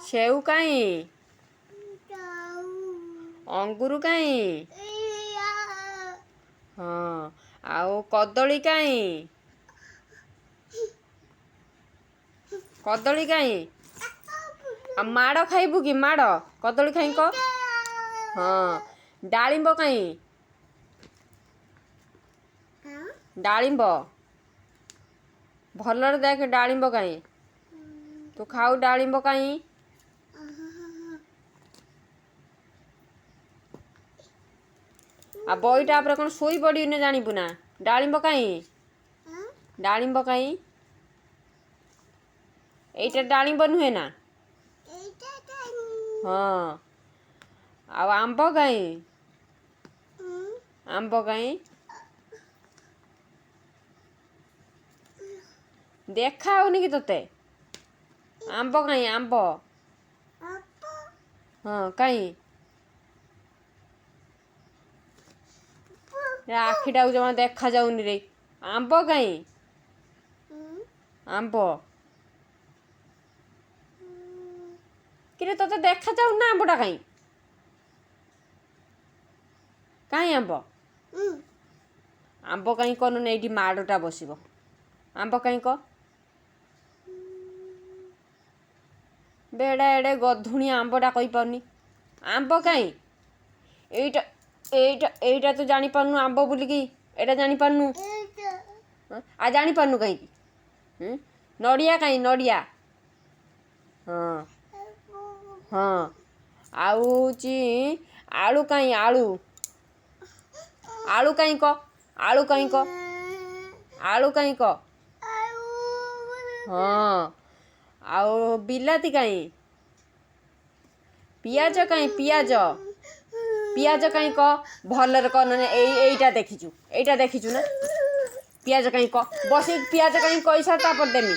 ସେଉ କାଇଁ? ଅଙ୍ଗୁରୁ କାଇଁ? ହଁ, ଆଉ କଦଳୀ କାଇଁ? କଦଳୀ କାଇଁ? ଆଉ ମାଡ଼ ଖାଇବୁ କି ମାଡ଼? କଦଳୀ ଖାଇ କହ। ହଁ, ଡାଳିମ୍ବ କାଇଁ? ଡାଳିମ୍ବ ଭଲରେ ଦେଖ, ଡାଳିମ୍ବ କାଇଁ? ତୁ ଖାଉ, ଡାଳିମ୍ବ କାଇଁ? ଆଉ ବହିଟା ଉପରେ କ'ଣ ଶୋଇ ପଡ଼ିବୁନି, ଜାଣିବୁ ନା? ଡାଳିମ୍ବ କାଇଁ? ଡାଳିମ୍ବ କାଇଁ? ଏଇଟା ଡାଳିମ୍ବ ନୁହେଁ ନା? ହଁ, ଆଉ ଆମ୍ବ କାଇଁ? ଆମ୍ବ କାଇଁ? ଦେଖା ହଉନି କି ତୋତେ? ଆମ୍ବ କାଇଁ? ଆମ୍ବ, ହଁ, କାଇଁ? ଆଖିଟାକୁ ଜମା ଦେଖା ଯାଉନି ରେ। ଆମ୍ବ କାଇଁ? ଆମ୍ବ କିରେ, ତୋତେ ଦେଖା ଯାଉନି ନା? ଆମ୍ବଟା କାଇଁ? କାଇଁ ଆମ୍ବ? ଆମ୍ବ କାଇଁ କନୁନି, ଏଇଠି ମାଡ଼ଟା ବସିବ। ଆମ୍ବ କାଇଁ କହ। ବେଡ଼ା ଏଡ଼େ ଗଧୁଣି, ଆମ୍ବଟା କହିପାରୁନି। ଆମ୍ବ କାଇଁ? ଏଇଟା, ଏଇଟା, ଏଇଟା ତୁ ଜାଣିପାରୁନୁ ଆମ୍ବ ବୋଲିକି? ଏଇଟା ଜାଣିପାରୁନୁ? ଆଉ ଜାଣିପାରୁନୁ କାହିଁକି? ନଡ଼ିଆ କାଇଁ? ନଡ଼ିଆ? ହଁ ହଁ, ଆଉ ହେଉଛି ଆଳୁ କାଇଁ? ଆଳୁ, ଆଳୁ କାଇଁ କହ। ଆଳୁ କାଇଁ କହ। ଆଳୁ କାଇଁ କହ। ହଁ, ଆଉ ବିଲାତି କାଇଁ? ପିଆଜ କାଇଁ? ପିଆଜ, ପିଆଜ କାଇଁ କହ। ଭଲରେ କହ ନହେଲେ। ଏଇଟା ଦେଖିଛୁ? ଏଇଟା ଦେଖିଛୁ ନା? ପିଆଜ କାଇଁ କହ। ବସିକି ପିଆଜ କାଇଁ କହିସାର, ତାପରେ ଦେମି।